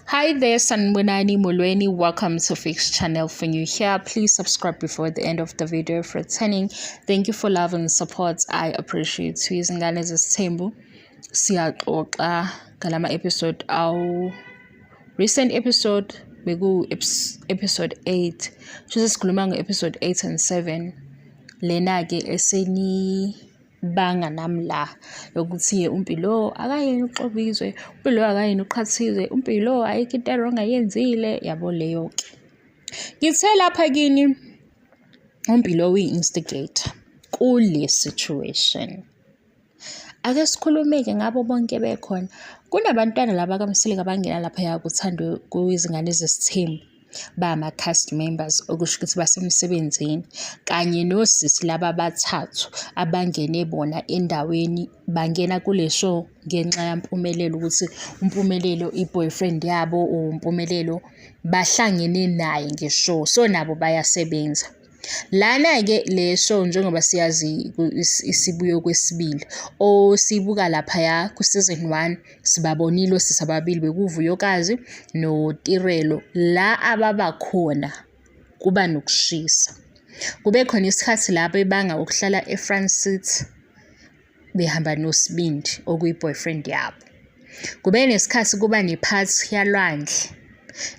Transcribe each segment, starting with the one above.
Hi there, Sanibonani Molweni. Welcome to Fix Channel. For new here, please subscribe before the end of the video. For returning, thank you for love and support. I appreciate you. Izingane zesithembu siyaxoxa ngalama episode awu recent episode beku episode 8. Shuthi sikhuluma nge-episode 8 and 7. Lena-ke eseni banga nami la yokuthi uMpilo akayena uXovizwe, uMpilo akayena uQhathizwe, uMpilo ayikho into e-wrong ayenzile, yabo leyo-ke. Ngithe lapha kini uMpilo uyi-instigator kule situation. Ake sikhulume-ke ngabo bonke bekhona. Kunabantwana laba kaMseleku abangena laphaya kuThando Kwizingane Zesithembu. Bama-cast members, okusho ukuthi basemsebenzini, kanye nosisi laba abathathu abangene bona endaweni, bangena kule show ngenxa yaMpumelelo, ukuthi uMpumelelo i-boyfriend yabo or uMpumelelo bahlangene naye nge-show, so nabo bayasebenza. Lana-ke le show njengoba siyazi isibuye okwesibili, osibuka laphaya ku-season 1 sibabonile osisi ababili bekuVuyokazi noTirelo. La ababakhona kuba nokushisa. Kube khona isikhathi la bebanga ukuhlala e-front seat behamba noSibindi okuyi-boyfriend yabo. Kube nesikhathi kuba ne-party yalwandle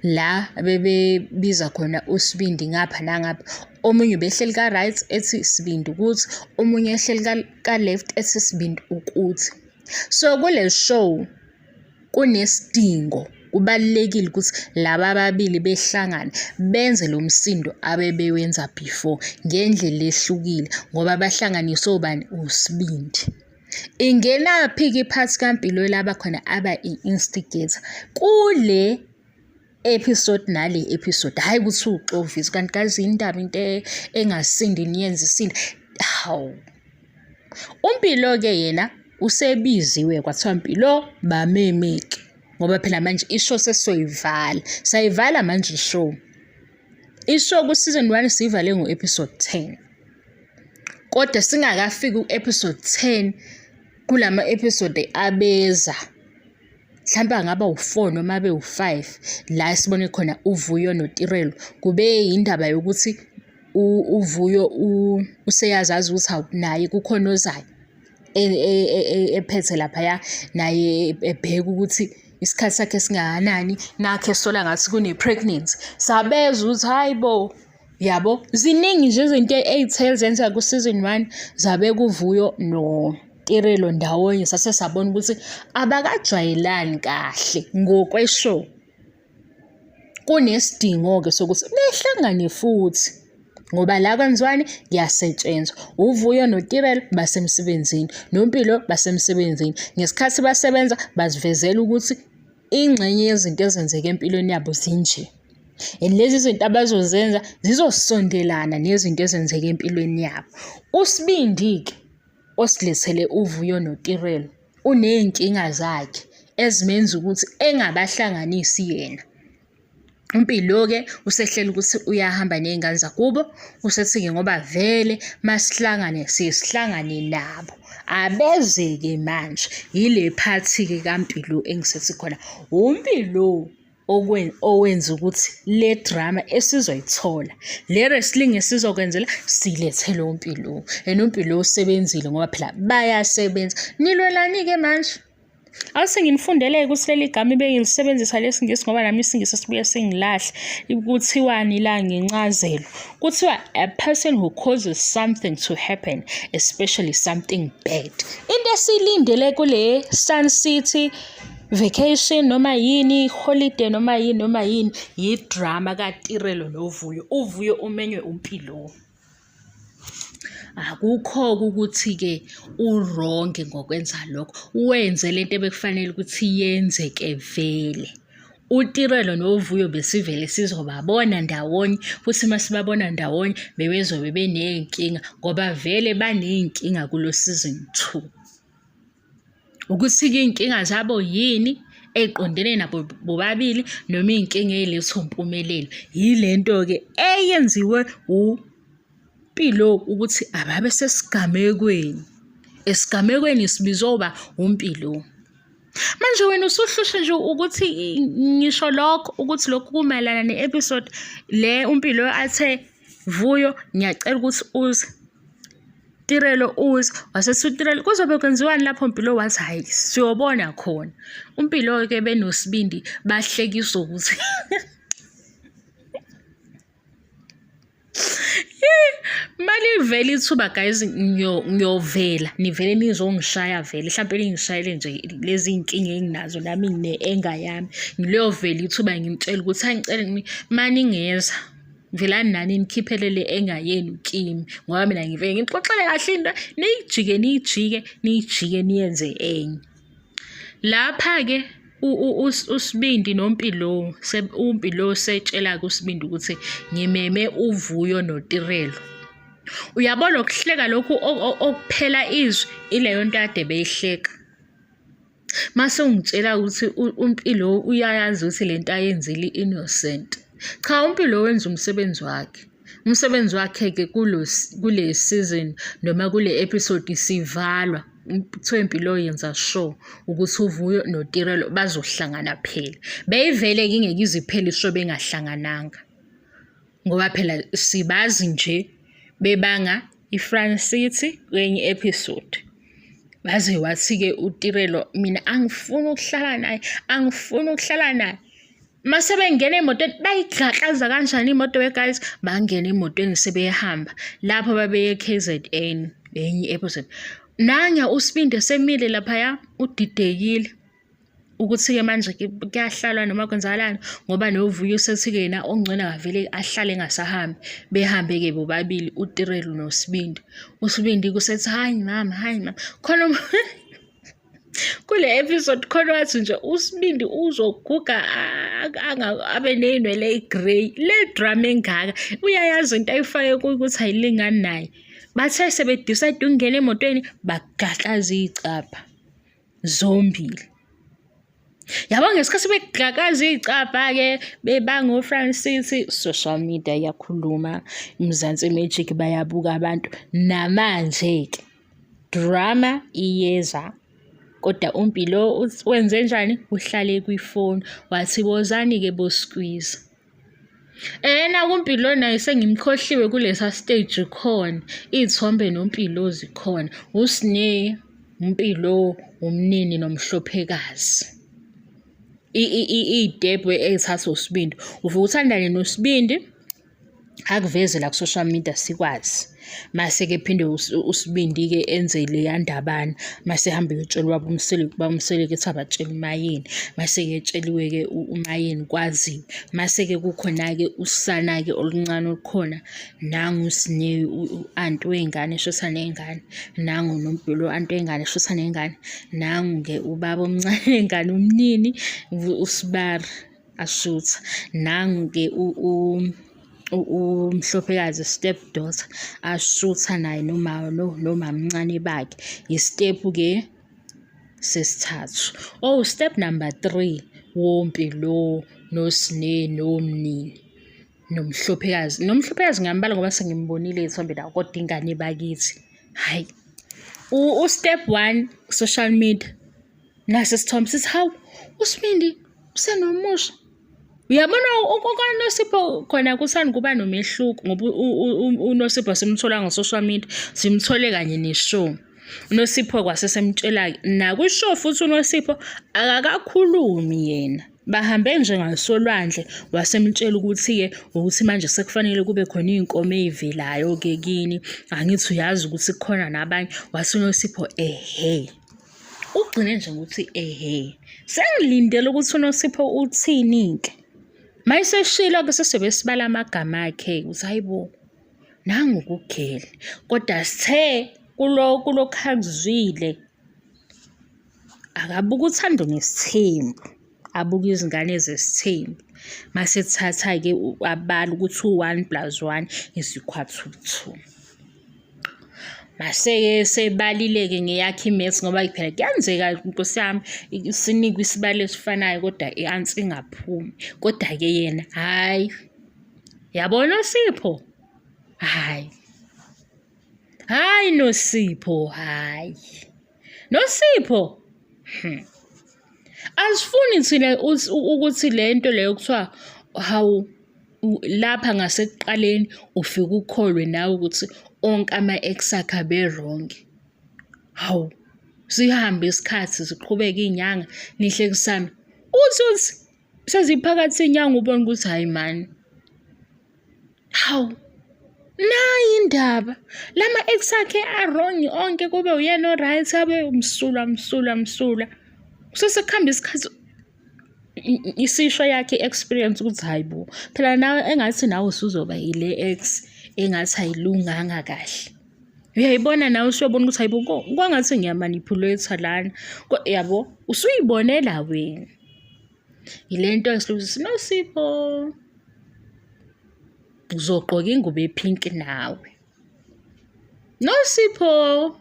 la bebebiza khona uSibindi ngapha nangapha. Omunye ubehleli ka-right ethi Sibindi ukuthi, omunye ehleli ka-left ethi Sibindi ukuthi. So kule show kunesidingo, kubalulekile ukuthi laba ababili behlangane benze lo msindo abebewenza before ngendlela ehlukile ngoba bahlanganiswe obani? USibindi. Ingenaphi-ke i-part kaMpilo laba khona aba i-instigator kule episode nale episode? Hhayi ukuthi uwuxovisi kanti kazi indaba into engasindi niyenze isinde. Hawu. UMpilo-ke yena usebiziwe kwathiwa Mpilo bamemeke ngoba phela manje i-show sesizoyivala. Sayivala manje i-show. I-show ku-season 1 siyivale ngo-episode 10. Kodwa singakafiki ku-episode 10 kulama episode abeza mhlampe angaba u-4 noma abe u-5 la esibone khona uVuyo noTirelo, kube yindaba yokuthi uVuyo useyazazi ukuthi hawu naye kukhona ozayo ephethe laphaya naye ebheka ukuthi isikhathi sakhe singakanani, nakho esola ngathi kune-pregnancy. Sabezwa ukuthi hhayi bo, yabo ziningi nje izinto ey'thele zenzeka ku-season 1 zabeka uVuyo noTirelo ndawonye, sase sabona ukuthi abakajwayelani kahle ngokwe-show. Kunesidingo-ke sokuthi behlangane futhi ngoba la kwenziwani? Kuyasetshenzwa. UVuyo noTirelo basemsebenzini, noMpilo basemsebenzini. Ngesikhathi basebenza bazivezela ukuthi ingxenye yezinto ezenzeka empilweni yabo zinje. And lezi zinto abazozenza zizosondelana nezinto ezenzeka empilweni yabo. USibindi-ke osilethele uVuyo noTirelo uney'nkinga zakhe ezimenza ukuthi engabahlanganisi yena. UMpilo-ke usehlele ukuthi uyahamba ney'ngane zakubo, usethi-ke ngoba vele masihlangane siye sihlangane nabo. Abeze-ke manje, yile phathi-ke kaMpilo engisethi khona, uMpilo owenza ukuthi le drama esizoyithola, le wrestling esizokwenzela silethele uMpilo. And uMpilo usebenzile ngoba phela bayasebenza. Nilwelani-ke manje? Awuse nginifundele-ke ukuthi leli gama bengilisebenzisa lesiNgisi ngoba nami isiNgisi sibuye singilahle. Kuthiwani la ngencazelo? Kuthiwa a person who causes something to happen, especially something bad. Into esiyilindele kule Sun City vacation noma yini, holiday noma yini noma yini, yi-drama kaTirelo noVuyo. UVuyo umenywe uMpilo. Akukho-ke ukuthi-ke u-wrong ngokwenza lokho, wenze lento ebekufanele ukuthi yenzeke vele. UTirelo noVuyo besivele sizobabona ndawonye, futhi uma sibabona ndawonye bebezobe beney'nkinga ngoba vele baney'nkinga kulo season 2. Ukuthi-ke iy'nkinga zabo yini ey'qondene nabo bobabili noma iy'nkinga ey'lethwa uMpumelelo. Yile nto-ke eyenziwe uMpilo ukuthi ababe sesigamekweni. Esigamekweni sibizwa uba uMpilo. Manje wena usuhlusha nje ukuthi ngisho lokho ukuthi lokhu kumayelana ne-episode le uMpilo athe Vuyo ngiyacela ukuthi uze Tirelo uze wasethi uTirelo kuzobe kwenziwani lapho Mpilo wathi hhayi siyobona khona. UMpilo-ke benoSibindi bahlekisa ukuthi Malivela ithuba guys ngiyovela nivele nizongishaya vele hlampe ningishayele nje lezi iy'nkinga enginazo nami ngine-anger yami ngiliyovela ithuba nginitshele ukuthi hayi ngicela maningeza velani nani nikhiphele le anger yenu kimi ngoba mina ngivele ngixoxele kahle into niyijike niyijike niyijike niyenze enye. Lapha-ke uSibindi noMpilo uMpilo setshela-ke uSibindi ukuthi ngimeme uVuyo noTirelo. Uyabona ukuhleka lokhu okuphela izwi ileyo nto ade beyihleka. Mase ungitshela ukuthi uMpilo uyayazi ukuthi le nto ayenzile i-innocent. Cha, uMpilo wenza umsebenzi wakhe. Umsebenzi wakhe-ke kule season noma kule episode sivalwa kuthiwa impilo yenza sure ukuthi uVuyo noTirelo bazohlangana phela. Beyivele-ke ingeke ize iphele isho bengahlangananga ngoba phela sibazi nje bebanga i-Front City kwenye episode. Waze wathi-ke uTirelo mina angifuni ukuhlala naye, angifuni ukuhlala naye. Mase bengena emotweni bayigaklaza kanjani imoto we guys bangena emotweni sebehamba lapho babeye KZN enye episode nanya uSibindi esemile laphaya udidekile ukuthi-ke manje kuyahlalwa noma kwenzakalani ngoba noVuyo usethi-ke yena ongcono akavele ahlale engasahambi behambe-ke bobabili uTirelo noSibindi uSibindi kusethi hayi mama hayi mama khona Kule episode khona wathi nje uSibindi uzoguga abe ney'nwele eyi-grey. Le drama engaka uyayazi into ayifake kuyo ukuthi ayilingani naye. Bathe sebe-decide ukungena emotweni bagaklaza iy'cabha zombili. Yabo ngesikhathi begaklaza iy'cabha-ke bebanga o-Francis, social media iyakhuluma, iMzansi Magic bayabuka abantu. Namanje-ke Drama iyeza kodwa uMpilo wenzenjani? Uhlale kwifoni wathi wozani-ke bo-squeeze. Naku uMpilo naye sengimkhohliwe kulesa stage khona, iy'thombe noMpilo zikhona. USne, uMpilo, uMnini noMhlophekazi. Iy'tebhu ey'thathwa uSibindi. Uvuke uthandane noSibindi. Akuveze la ku-social media sikwazi. Mase-ke phinde uSibindi-ke enze leya ndabana, mase ehambe eyotshela ubaba uMseleku, ubaba uMseleku ethi abatshele uMayeni, mase-ke etsheliwe-ke uMayeni kwaziwe. Mase-ke kukhona-ke usana-ke oluncane olukhona, nangu uSne u-anti wey'ngane eshutha ney'ngane, nangu uNompilo u-anti wey'ngane eshutha ney'ngane, nangu-ke ubaba omncane wey'ngane uMnini uSibari. Ashutha. Nangu-ke uMhlophekazi step daughter ashutha naye nomamncane bakhe. Yisitephu-ke sesithathu. Oh, step number 3 woMpilo noSne noMnini noMhlophekazi. NoMhlophekazi ngiyambala ngoba sengimbonile ey'thombeni la kodwa ingane bakithi. Hhayi. U-step 1 social media. Nasi isithombe sithi hawu uSibindi usenomusha. Uyabona okaNosipho khona kusanda kuba nomehluko ngoba uNosipho simthola ngo-social media simthole kanye ne-show. UNosipho kwasesemtshela-ke nakwi-show futhi uNosipho akakakhulumi yena. Bahambe nje ngasolwandle wasemtshela ukuthi-ke ukuthi manje sekufanele kube khona iy'nkomo ey'velayo-ke kini. Angithi uyazi ukuthi kukhona nabanye. Wathi uNosipho ehhe. Ugcine nje ngokuthi ehe. Sengilindele ukuthi uNosipho uthini-ke. Mayeseshilo-ke sesiyobe sibala amagama akhe ukuthi hayi bo, nangu kugele. Kodwa sithe kulokhu lokhu akuzwile akabuke uthando nesithembu, abuke izingane zesithembu. Mase ethatha-ke abala ukuthi u-one plus one is equal to two. Mase-ke sebalile-ke ngeyakhe i-maths ngoba phela kuyenzeka nkosi yami sinikwe isibalo esifanayo kodwa i-answer ingaphumi. Kodwa-ke yena hhayi, yabona uSipho, hhayi, hhayi Nosipho, hhayi, Nosipho, . Asifuni thina ukuthi le nto leyo kuthiwa hawu lapha ngasekuqaleni ufike ukholwe nawe ukuthi onke ama-ex akhe abe-wrong. Hawu, sihambe isikhathi ziqhubeke iy'nyanga nihlekisana. Uthi uthi seziphakathi iy'nyanga ubone ukuthi hhayi mani. Hawu, nayi indaba. Lama ex akhe a-wrong onke kube uyena o-right abe msulwa msulwa msulwa. Kusesekuhamba isikhathi isisho yakhe i-experience ukuthi hhayi bo, phela nawe engathi nawe usuzoba yile ex engathi ayilunganga kahle. Uyayibona nawe usuyobona ukuthi hayibo kwangathi ngiya-manipulate lana. Yabo, usuyibonela wena. Yile nto esithi Sinosipho uzogqoka ingubo ephinki nawe. Nosipho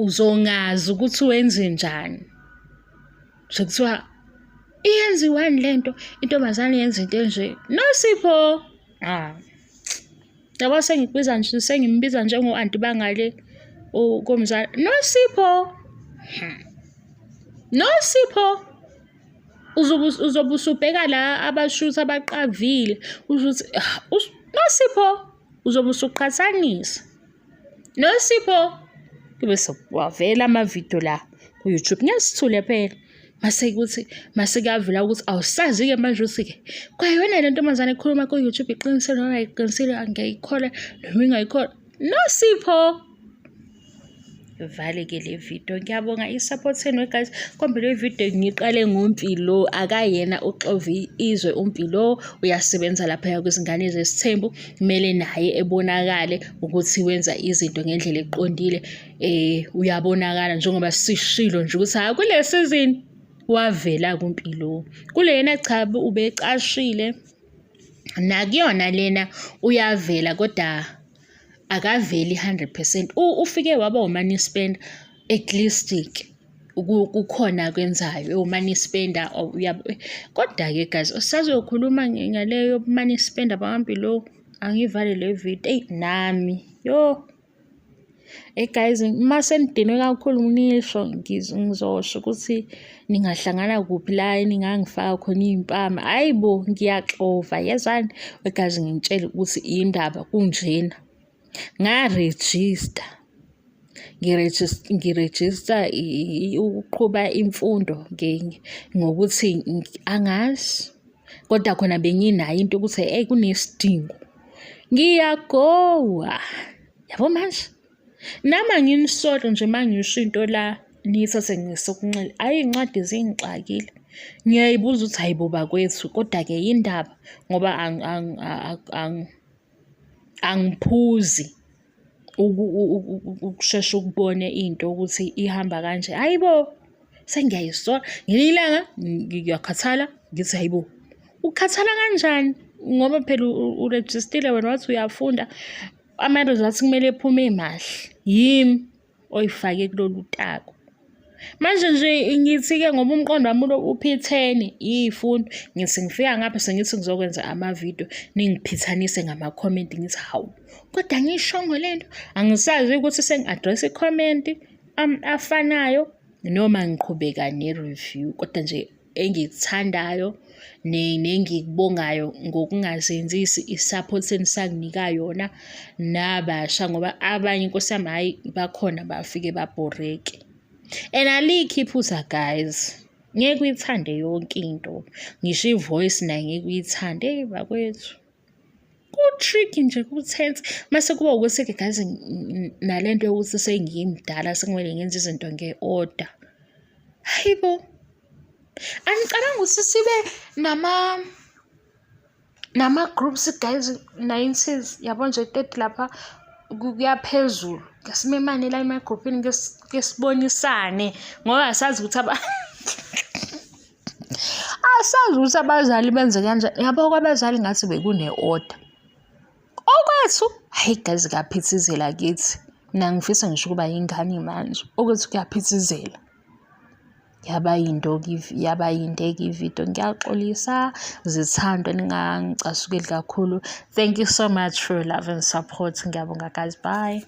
uzongazi ukuthi wenze njani. Sekuthiwa iyenziwani le nto, intombazane yenza into enje. Nosipho, ah. Yabo sengikubiza nje sengimbiza njengo-anti bangale komzala. Nosipho. Hmm. Nosipho. Uzobe uzobe usubheka la abashuthi abaqavile uzothi ah, Nosipho uzobe usuqhathanisa. Nosipho kube sekuwavela amavidiyo la ku-YouTube ngeke sithule phela mase kuthi mase kuyavela ukuthi awusazi-ke manje ukuthi-ke kwayona le ntombazane ekhuluma ku-YouTube iqinisile noma ayiqinisile angiyikholwa noma ingayikholwa Nosipho vale-ke le video. Ngiyabonga i-support yenu guys. Kombe le video ngiqale ngoMpilo, akayena uxova izwe uMpilo, uyasebenza laphaya kwizingane zesithembu, kumele naye ebonakale ukuthi wenza izinto ngendlela eqondile. Uyabonakala njengoba sishilo nje ukuthi hhayi kule season wavela kuMpilo. Kulena cha ubecashile, nakuyona lena uyavela kodwa akaveli 100%. Ufike waba u-money spender at least-ke kukhona akwenzayo u-money spender kodwa-ke guys sisazokhuluma ngaleyo yobu-money spender bakaMpilo. Angiyivale le video, eyi nami yo. Hey guys, uma senidinwe kakhulu nisho ngizosho ukuthi ningahlangana kuphi la eningangifaka khona iy'mpama. Hhayi bo, ngiyaxova yezwani. Guys, nginitshele ukuthi indaba kunjena. Ngarejista, ngirejista ukuqhuba imfundo ngokuthi angazi kodwa khona benginayo into yokuthi eyi kunesidingo. Ngiyagowa, yabo manje. Nami anginisoli nje uma ngisho into la niyithathe ngesokunxele. Hhayi iy'ncwadi zingixakile. Ngiyayibuza ukuthi hhayi bo bakwethu kodwa-ke yindaba ngoba angiphuzi ukusheshe ukubone into ukuthi ihamba kanje. Hhayi bo, sengiyayisola. Ngelinye ilanga ngiyakhathala ngithi hhayi bo, ukhathala kanjani? Ngoba phela urejistile wena wathi uyafunda. Ama-results kumele ephume emahle. Yimi oyifake kulolu taku. Manje nje ngithi-ke ngoba umqondo wami uphithene iy'fundo, ngithi ngifika ngapha sengithi ngizokwenza amavidiyo ningiphithanise ngamakhomenti ngithi hawu, kodwa angiyishongo le nto. Angisazi ukuthi sengi-address ikhomenti afanayo noma ngiqhubeka ne-review kodwa nje engikuthandayo nengikubongayo ngokungazenzisi i-support enisanginika yona nabasha ngoba abanye inkosi yami hhayi bakhona bafike babhoreke. And alikho iphutha guys, ngeke uyithande yonke into, ngisho i-voice nayo ngeke uyithande, eyi bakwethu. Ku-tricky nje ku-tense mase kuba ukuthi-ke guys nale nto yokuthi sengimdala sekumele ngenze izinto nge-order. Hayi bo, angicabangi ukuthi sibe nama-groups guys 90s yabo nje 30 lapha kuya phezulu. Kasimemane la emagruphini ke sibonisane ngoba asazi ukuthi asazi ukuthi abazali benze kanjani. Yabo kwabazali ngathi bekune-order. Okwethu, hhayi guys kuyaphithizela kithi. Mina ngifisa ngisho ukuba yingane manje, okwethu kuyaphithizela. Yaba yinto-ke yaba yinde-ke ividiyo. Ngiyaxolisa zithandwa ningangicasukeli kakhulu. Thank you so much for your love and support. Ngiyabonga guys, bye.